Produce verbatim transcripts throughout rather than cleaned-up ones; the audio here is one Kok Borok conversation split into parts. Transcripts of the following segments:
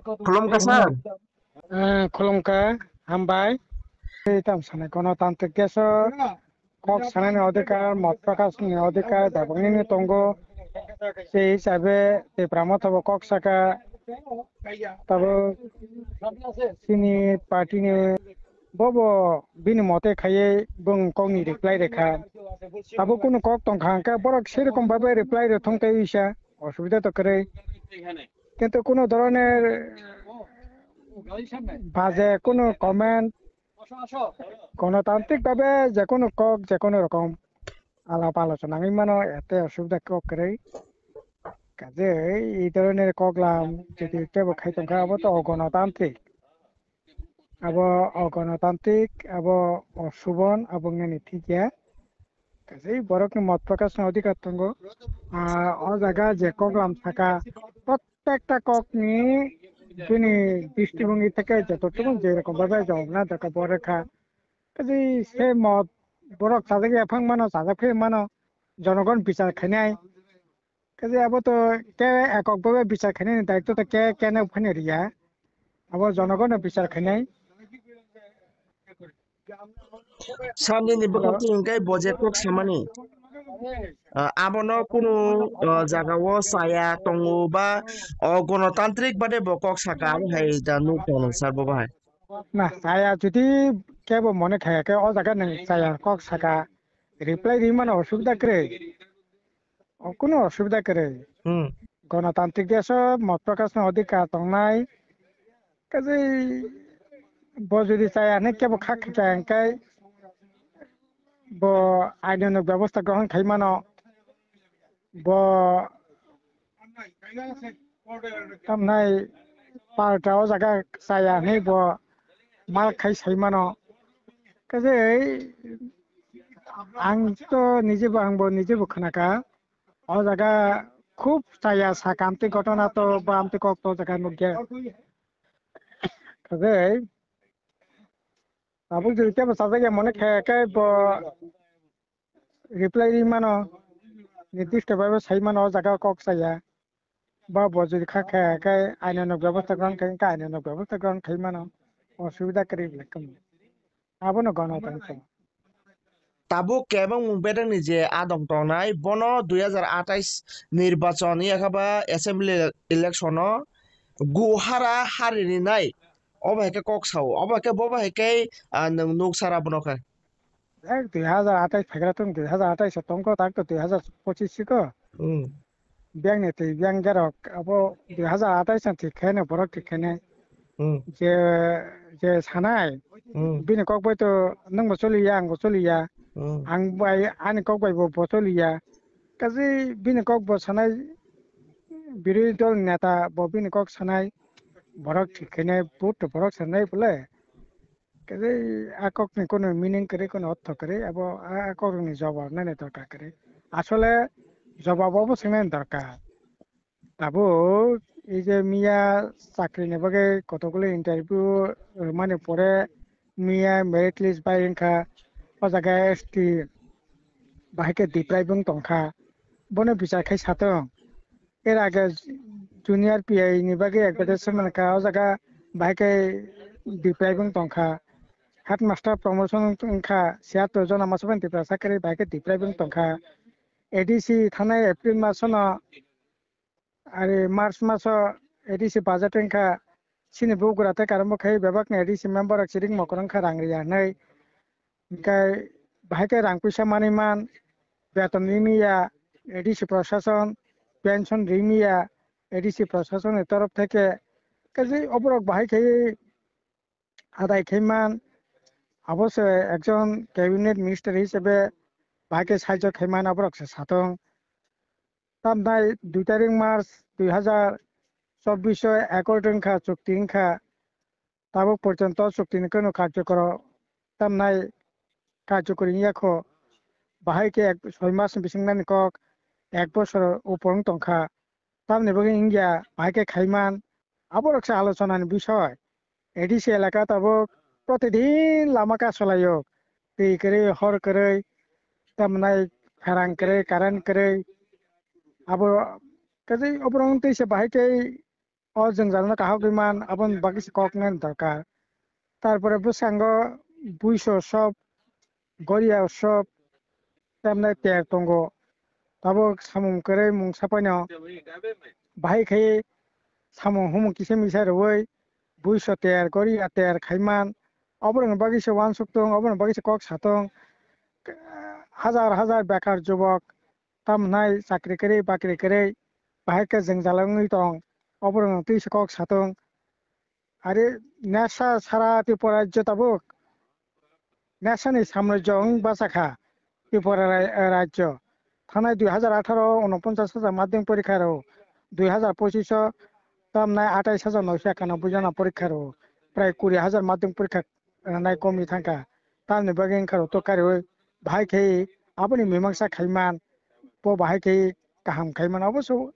Khulumkha sir. Eh, khulumkha, hambai. Tei tamo sanai, gonotantrik desh o kok sanani odhikar, mot prakash ni odhikar bebak nini tongo. Sei hisabe Tipra Motha bo kok saka, tabo chini party ni bobo bini mote khaiye bung kok ni reply rekha. Tabo kunu kok tongkha hwnkhe borok sei rokom babe reply rwthung tei wisa osubida to kwrwi. Kintu kunu dhoroner baje kunu comment, gonotantrik babe je kunu kok, je kunu rokom alap alochona wngwi mano, ete osubida kok kwrwi. Kaje ei dhoroner koklam jodi tebo khai tongkha, abo to ogonotantrik. Abo ogonotantrik, abo osubon, abo wngnani thik ya. Kaje borokni mot prakash ni odhikar tongo. Ah, o jaga je koklam saka, tekta kok ni bini distibung ithake joto tubun je rokom bhabe jawab na daka bo rekha. Kaji se mot borok sajak ya phang mano, sajak phi mano, jonogon bichar khainai. Kaji abo to ke ekok bhabe bichar khainai ni daitto to ke kene phani riya. Abo jonogon no bichar khainai. Sir nini bwkhak twi hwnkhe bo je kok samani, ah, abono kunu, ah, jagao chaya tongo ba, o, gonotantrik bade bo kok saka, abo hai da nuk tongo sir bo bahai. Na, chaya jodi kebo mone khaya khe o jaga nwng chaya kok saka, reply ri mano, osubida kwrwi. O, kunu osubida kwrwi. Hmm. Gonotantrik desh o mot prakash no odhikar tongnai. Kaje bo jodi chaya hinwi kebo kha kha chaya hwnkhe bo aino ni bebosta grohon khai mano. Bo tamnai palta o jaga chaya hinwi bo mal khai sai mano. Kaje ang to nije bo, ang bo nije bo khna kha. O jaga khub chaya saka amtwi ghotona to ba amtwi kok to jaga nukya. Kaje tabuk jodi kebo sajak ya mone khe khe bo reply ri mano, nirdisto bhabe sai mano o jaga kok chaya. Ba bo jodi kha khe khe aino no bebosta grohon khai khe aino no bebosta grohon khai mano. Osubida kwrwi belai kwrwi. Abono gonotantro. Tabuk kebengmung bedekni je adong tongnai, bono dui hazar atais nirbachon yakha ba assembly election o guhara hari rinai. Obo hai khe kok sao, obo hai khe bo bai khe, ah, nwng nuk sara bono khe. Ek dui hazar atais phaikra tong, dui hazar atais o tongkho, tak to dui hazar pochis siko. Hmm. Biyang ni twi biyang gerok abo dui hazar atais no thik khe no borok thik khe nai. Hmm. Je, je sanai, hmm, bini kok bai to nwng bo choli ya, ang bo choli ya. Hmm. Ang bai ani kok bai bo, bo choli ya. Kaje bini kok bo sanai, birodhi dol neta bo bini kok sanai, borok thik khe nai, vote to borok sanai bole. Kaje a kok ni kono meaning kwrwi, kono ortho kwrwi, abo a kok ni jawab nani dorkar kwrwi. Asole jawab obo swngnani dorkar. Tabuk ei je miya chakri ni bagwi kotokgulo interview rwmani pore miya merit list bai wngkha, o jaga S T bahai khe deprive wng tongkha, bono bichar khai satong. Er age junior P I ni bagwi advertisement kha, o jaga bahai khe deprive wng tongkha. Headmaster promotion wng kha, siyatur jona masa bai Tiprasa kwrwi bahai khe deprive wng tongkha. A D C thanai April masono, ari March maso A D C budget wng kha, chini bugra tei karon bo khai bebak ni A D C member rok chiring mokol wng kha rang riya hinwi. Hingkhe bahai khe rang puisa manwi man, beton rimi ya, A D C prosason, pension rimi ya, A D C prosason ni torof theke. Kaje oborok bahai khe adai khai man, abo se ekjon cabinet minister hisabe bahai khe sahajyo khai man, aborok se satong. Tamnai dui tarik March dui hazar chobbish o accord wngkha, chukti wngkha, tabuk porjonto chukti ni kono karjokoro tamnai karjokori wngya kho, bahai khe ek, soi mas ni bising nani kok ek bosor upor wng tongkha, tamni bagwi wngya bahai khe khaiman, aborok se alochona ni bisoi. A D C elaka tabuk protidin lama kasolaio, twi kwrwi hor kwrwi, tamnai pherang kwrwi current kwrwi, abo kaje oborok wng twi se bahai khe o jwngjal no kahagwi man, aboni bagwi se kok nani dorkar. Tarpore bwskango buiso sob, goria sob, tamnai ter tongo. Tabuk samung kwrwi mungsa phano bahai khai samung humung kisa misa rwui buiso ter, goria ter khai man. Oborokni bagwi se uansuk tong, oborokni bagwi se kok sa tong. Hajar hajar bekar jubok, tamhnai chakri kwrwi bakri kwrwi bahai khe jwngjal wngwi tong, oborokno twi se kok sa tong. Are nesa sara Tripura rajyo tabuk nesani samrajyo wng bachakha Tripura ra-, rajyo. Thanai dui hajar atharo o unoponchas hajar madhyamik porikha rw, dui hajar pochish o tamnai atais hajar noisho ekanoboi jona porikha rw, prai kuri hajar madhyamik porikha rwnai komni thangkha. Tamni bagwi wngkha rw to kariui bahai khe aboni mimangsa khaiman, bo bahai khe kaham khaiman. Oboso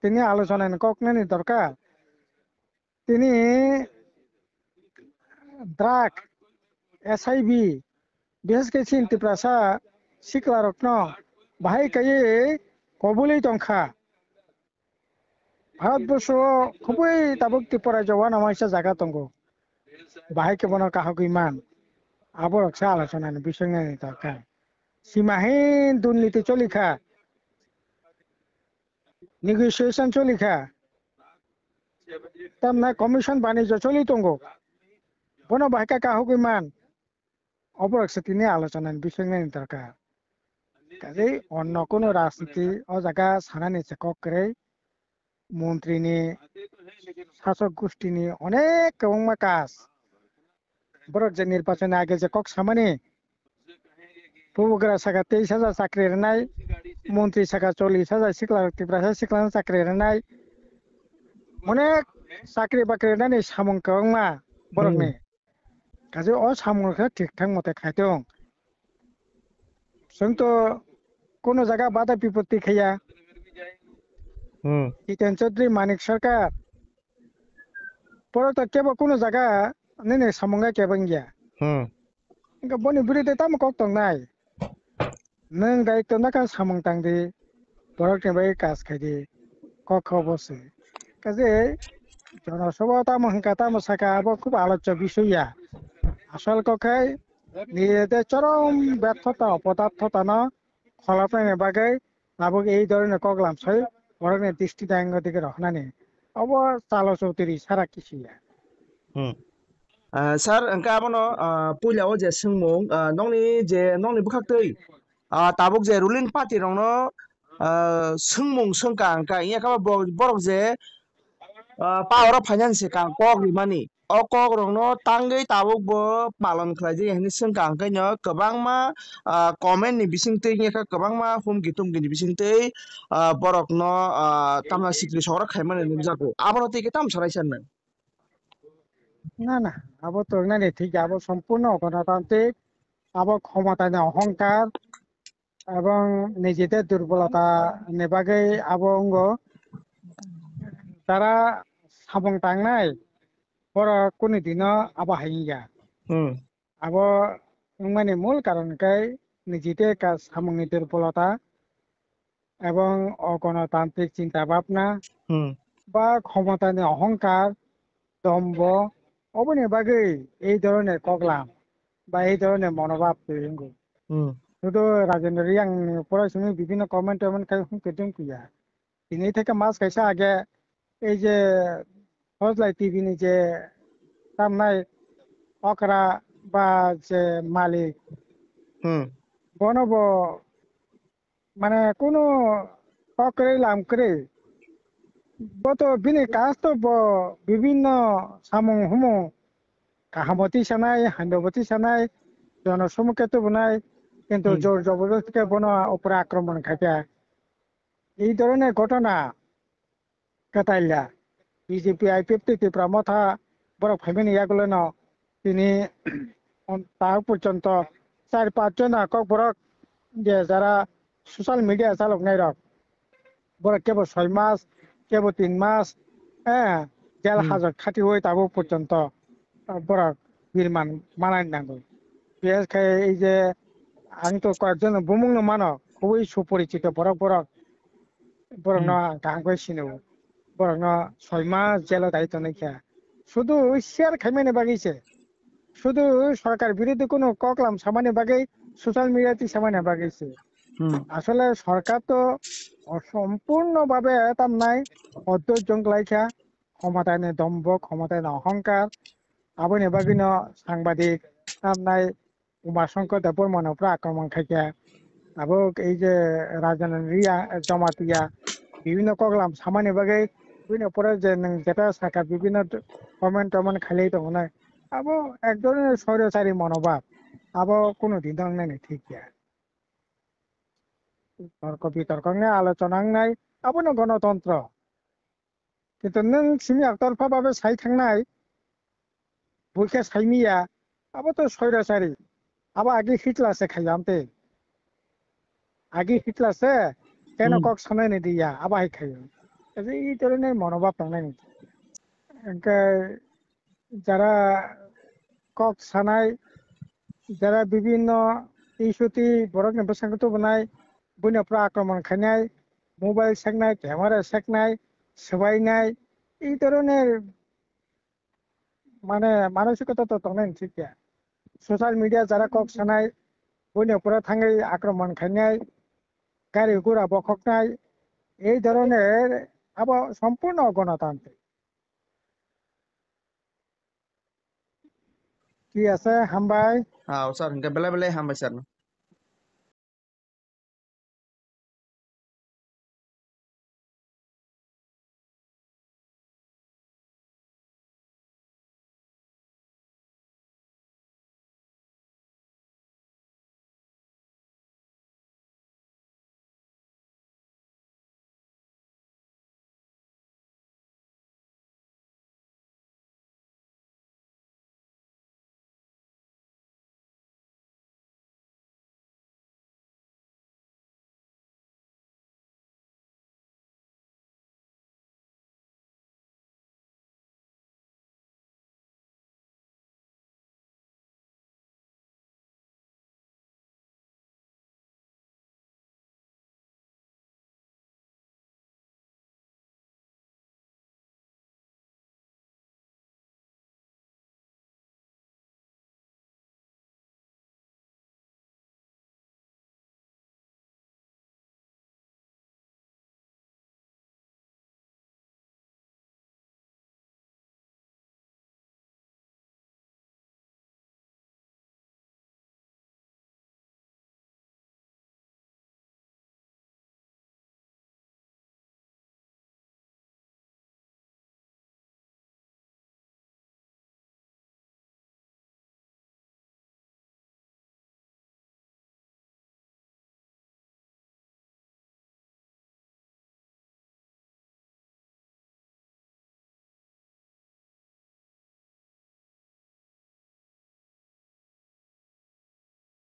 tini alochonani kok nani dorkar. Tini drug, S I V, bishes khe chini Tiprasa siklarokno bahai kaiwi kobulwi tongkha. Bharatborsho o khubui tabuk Tripura rajyo uanawaisa jaga tongo. Bahai khe bono kahagwi man. Aborok se alochonani bising nani dorkar. Simahin durniti cholikha. Negotiation cholikha. Tamna commission banijyo choli tongo. Bono bahai khe kahagwi man. Oborok se tini alochonani bising nani dorkar. Kaje onno kuno rajniti o jaga sanani se kok kwrwi, montri ni, sasok gosti ni onek kwbangma kaj. Borok je nirbachon ni age je kok samani, Bubagra saka teis hajar chakri rwnai, montri saka chollish hajar sikla, Tiprasa sikla no chakri rwnai, onek chakri bakri rwnani samung kwbangma borokni. Hmm. Kaje o samung khe thik thang mote khai tong. Chwng to kuno jaga bada bipotti khaiya. Hmm. Jiten Chaudhary, Manik Sarkar, poro to kebo kuno jaga nini samung khe kebo wngya. Hmm. Hwnkhe boni birude tamo kok tongnai? Nwng daityo nakha samung tangdi, borokni bagwi kaj khaidi, kok kha obo se. Kaje Jonosabha tamo hwnkha tamo sakha abo khub alokya bisoy ya. Asol kok khai niyede chorom betthota, opodapthotano kholopnaini bagwi tabuk ei dhoroner koklam sai borokni district ayang dige rohornani. Obo Chalo Chowdhury sara kisi ya. Hmm. Ah, sir, hwnkhe abono, ah, puila o je swngmung, ah, nokni je nokni bwkhaktwi, ah, tabuk je ruling party rokno, ah, swngmung swngkha hwnkha, wngya khe bo-, borok je, ah, power o phainani se kok rimani. O kok rokno tangwi tabuk bo palon khlaijak ya hinwi swngkha, hwnkhe no kwbangma, ah, comment ni bisingtwi wngya kha, kwbangma humki tumki ni bisingtwi, ah, borokno, ah, tamna sikri sokrok khaimani nukjago. Abono twi khe tamo sanai sir nwng? Na, na, abo to wngnani thik ya, abo sompurno gonotantrik, abo khomotani ohongkar, ebong nijete durbolota ni bagwi abo wngo. Jara samung tangnai, borok kuni dino abo hai wngya. Hmm. Abo wngmani mul karon khe nijete ka samungni durbolota ebong ogonotantrik chinta bhabna Hmm. ba khomotani ohongkar, dombo, oboni bagwi ei dhoroner koklam ba ei dhoroner monobhab twi wngo. Hmm. Sudu Rajendra Reang ni pore simi bibhinno comment toment khai hum khe dum kiya. Tini theke mas kaisa age ei je Hojlai T V ni je tamnai okra ba je malik, Hmm. bono bo mane kunu kok kwrwi lam kwrwi. Bo to bini kaj to bo bibhinno samung humung kaham bo tisanai, hamya bo tisanai, jono sumuk khe tubunai, kintu Hmm. jor jobordosti khe bono upore akromon khaikha. Ei dhoroner ghotona kwtaila B J P, I P F T, Tipra Motha borok phaimani yagulono tini tahuk porjonto char pach jona kokborok je jara social media chaloknai rok, borok kebo soi mas, kebo tin mas, eh, jel Hmm. hajat khatiui tabuk porjonto borok birman manai nango. Bises khe ei je ang to koyekjon bumung no mano, khubui suporichito borok borok, borok no Hmm. ang kaham khe sino. borokno soi mas jelo dai tonwi kha. Sudu share khaimani bagwi se. Sudu sorkar birodhi kunu koklam samani bagwi social media twi samani bagwi se. Hmm. Asole sorkar to sompurno babe tamnai oddo jonglaikha, khomotani dombo, khomotani ohongkar, aboni bagwino sangbadik tamnai Uma Shankar Debbarmano pura akromon khaikha. Abo ei je Rajanandriya, Jamatia, bibhinno koklam samani bagwi buino pore je nwng jeta saka bibhinno comment tomon khailai tongo na. Abo ek dhoroner soirachari monobhab. Abo kunu din tongnani thik ya. Torko bitorko wngnai, alochona wngnai, abono gonotontro. Kintu nwng simi ektorpha babe sai thangnai, buikhe saimiya, abo to soirachari. Abo agi Hitler se khaiyam te. Agi Hitler se keno Hmm. kok sanai ni diya, abo hai khayo. Kaje i dhoroner monobhab tongnai ni. Hwnkhe jara kok sanai, jara bibhinno issue twi borokni bwskango tubunai, buino pura akromon khainai, mobile seknai, camera seknai, swbainai, ei dhoroner mane manosikota to tongnai ni thik ya. Social media jara kok sanai, buino pura thangwi akromon khainai, gari gura bokhoknai, ei dhoroner abo sompurno gonotantri. Thik ase, hambai. Ah, sir, hwnkhe belai belai hambai sir no.